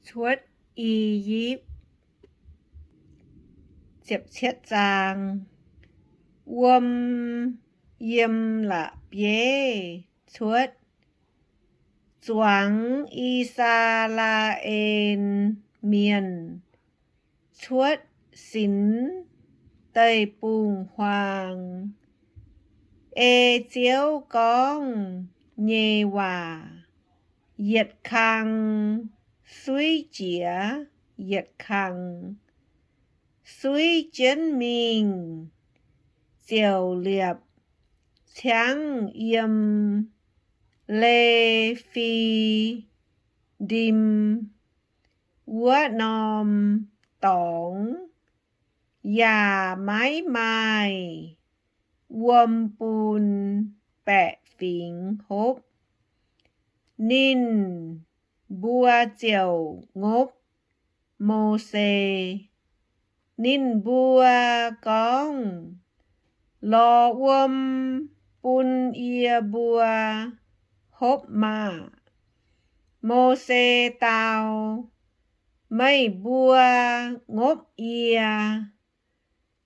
Cuotv I^yipv. Wuom yiem la'bieiv cuotv, zuangx I^saa^laa^en Mienh cuotv sinx deic-bung-huaang. Ei Ziouv gorngv nyei waac yietc kang suiv jiez yietc kang, suiv jienv mingh ziouc liepc ciangv yiem Le^fi^ndim wuov norm dorngx, yaac maiv maaih wuom bun baeqc fingx hopv. Ninh mbuo ziouc ngopv Mose. Ninh mbuo gorngv, Lorz wuom bun yie mbuo hopv maah! Mose dau, Meih mbuo ngopv yie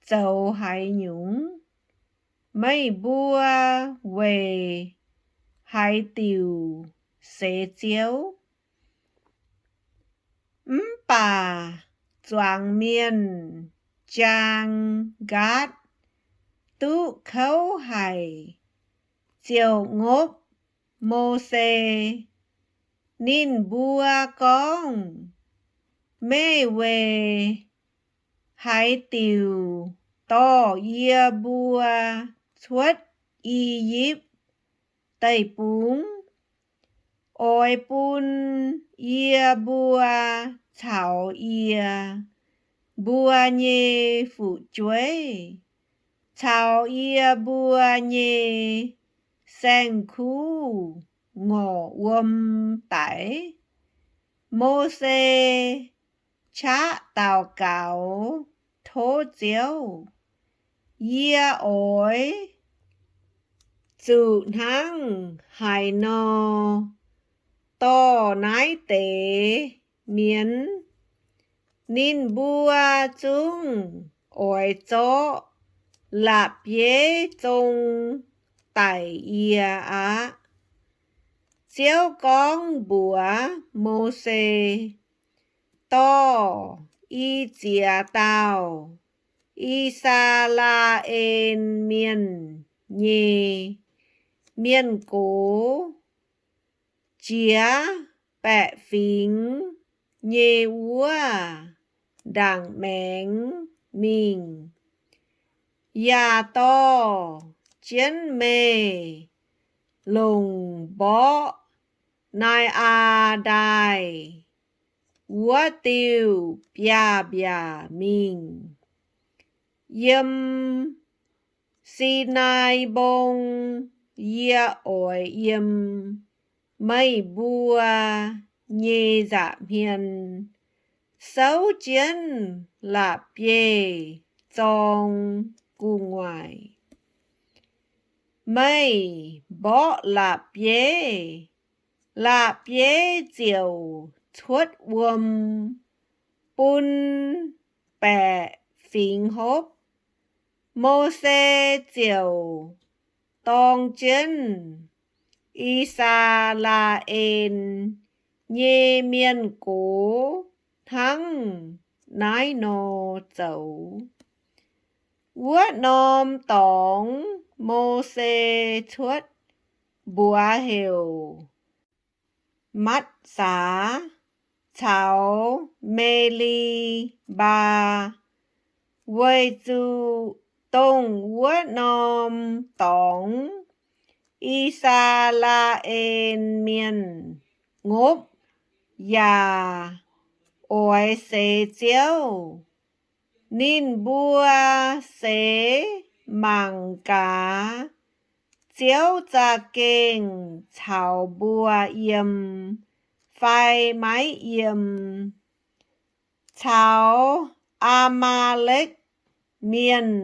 zoux haaix nyungc? Meih mbuo weic haaix diuc seix Ziouv? Mv baac zuangx mienh jaang nqaatv duqv kouv haic, ziouc ngopv Mose. Ninh mbuo gorngv, Meih weic haaix diuc dorh yie mbuo cuotv I^yipv Deic-Bung? Oix bun yie mbuo caux yie mbuo nyei fu'jueiv caux yie mbuo nyei saeng-kuv ngorc wuom daic? Mose qaqv daux gaux tov Ziouv, Yie oix zuqc hnangv haaix nor dorh naaiv deix mienh? Ninh mbuo zungv oix zorqv la'bieiv zong daic yie aqv. Ziouv gorngv mbuox Mose, Dorh i ziex dauh I^saa^laa^en Mienh nyei mienh gox jiex baeqc fingx nyei wuov ndaangc maengx mingh, yaac dorh jienv meih longc mborqv Naa^aa Ndaaih wuov diuh biaav-mbiaac mingh. Yiem Sinaai Mbong yie oix yiem meih mbuo nyei nza'hmien souv jienv la'bieiv-zorng gu'nguaaic. Meih mborqv la'bieiv, la'bieiv ziouc cuotv wuom bun baeqc fingx hopv. Mose ziouc dorng jienv I^saa^laa^en nyei mienh gox hnangv naaiv nor zoux. Wuov norm dorngx Mose cuotv mbuox heuc Matv^saa caux Me^li^mbaa, weic zuqc dongh wuov norm dorngx I^saa^laa^en Mienh ngopv yaac oix seix Ziouv. Ninh mbuo seix mangc gaax Ziouv za'gengh caux mbuo yiem fai maiv yiem. Caux Aa^maa^lekv Mienh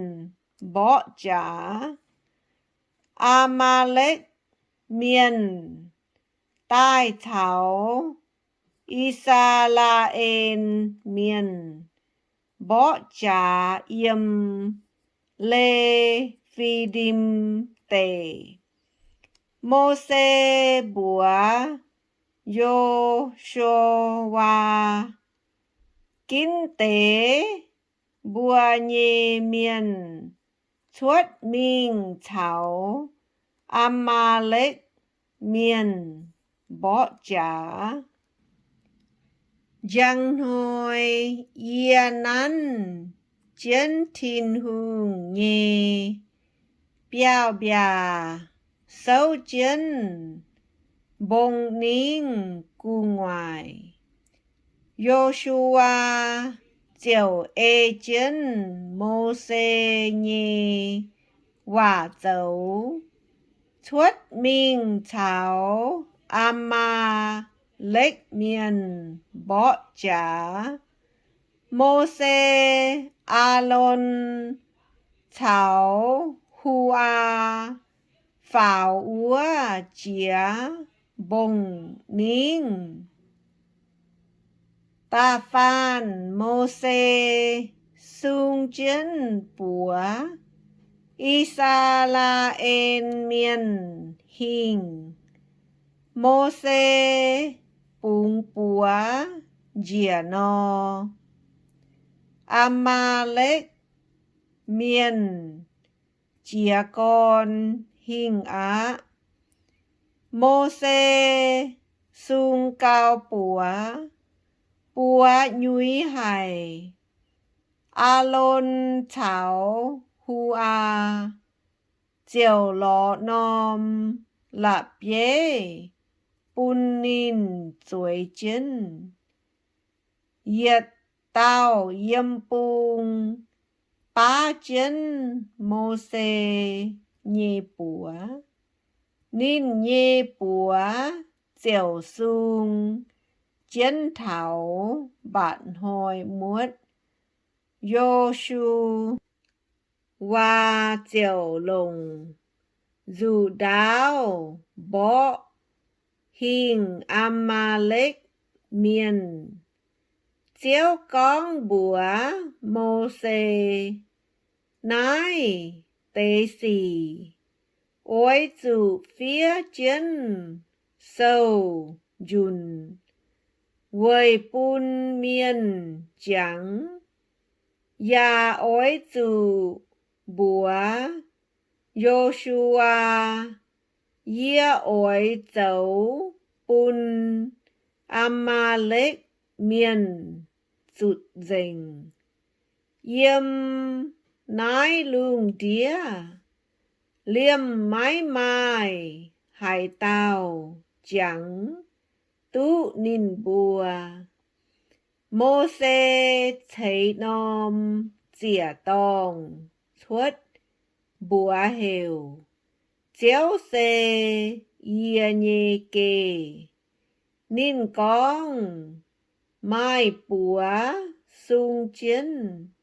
mborqv jaax, Aa^maa^lekv Mienh daaih caux I^saa^laa^en Mienh mborqv jaax yiem Le^fi^dim Deic. Mose mbuox Yo^su^waa, Ginv deix mbuo nyei mienh cuotv mingh caux Am^maa^lekv Mienh mborqv jaax. Njang hnoi yie nanv jienv Tin-Hungh nyei biauv-mbiaac souv jienv mbong-ningv gu'nguaaic. Yo^su^waa ziouc ei jienv Mose nyei waac zoux, cuotv mingh caux Am^maa^lekv Mienh mborqv jaax. Mose, Aalon caux Hu^aa faaux wuov jiex mbong-ningv. Da'faanh Mose sung jienv buoz I^saa^laa^en Mienh hingh. Mose bungx buoz njiec nor, Am^maa^lekv Mienh jiez gorn hingh aqv. Mose sung gau buoz, buoz nyuix haic. Aalon caux Hu^aa ziouc lorz norm la'bieiv bun ninh zueiz jienv. Yietc dauh yiem bung baav jienv Mose nyei buoz. Ninh nyei buoz ziouc sung jienv taux mba'hnoi muotv. Yo^su^waa ziouc longc nzuqc ndaauv mborqv hingh Am^maa^lekv Mienh. Ziouv gorngv mbuox Mose, Naaiv deix sic oix zuqc fiev jienv sou-njunc weic bun mienh jangx, yaac oix zuqc mbuox Yo^su^waa, Yie oix zoux bun Am^maa^lekv Mienh zutc nzengc. Yiem naaiv lungh ndiev liemh maiv maaih haaix dauh jangx duqv ninh mbuo. Mose ceix norm ziec-dorngh cuotv, mbuox heuc, Ziouv se yie nyei geh. Ninh gorngv, Maaih buoz sung jienv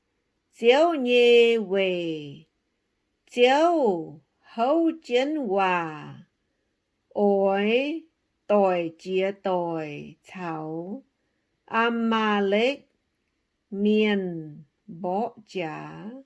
Ziouv nyei weic. Ziouv houv jienv waac, oix doic jiex doic caux Am^maa^lekv Mienh mborqv jaax.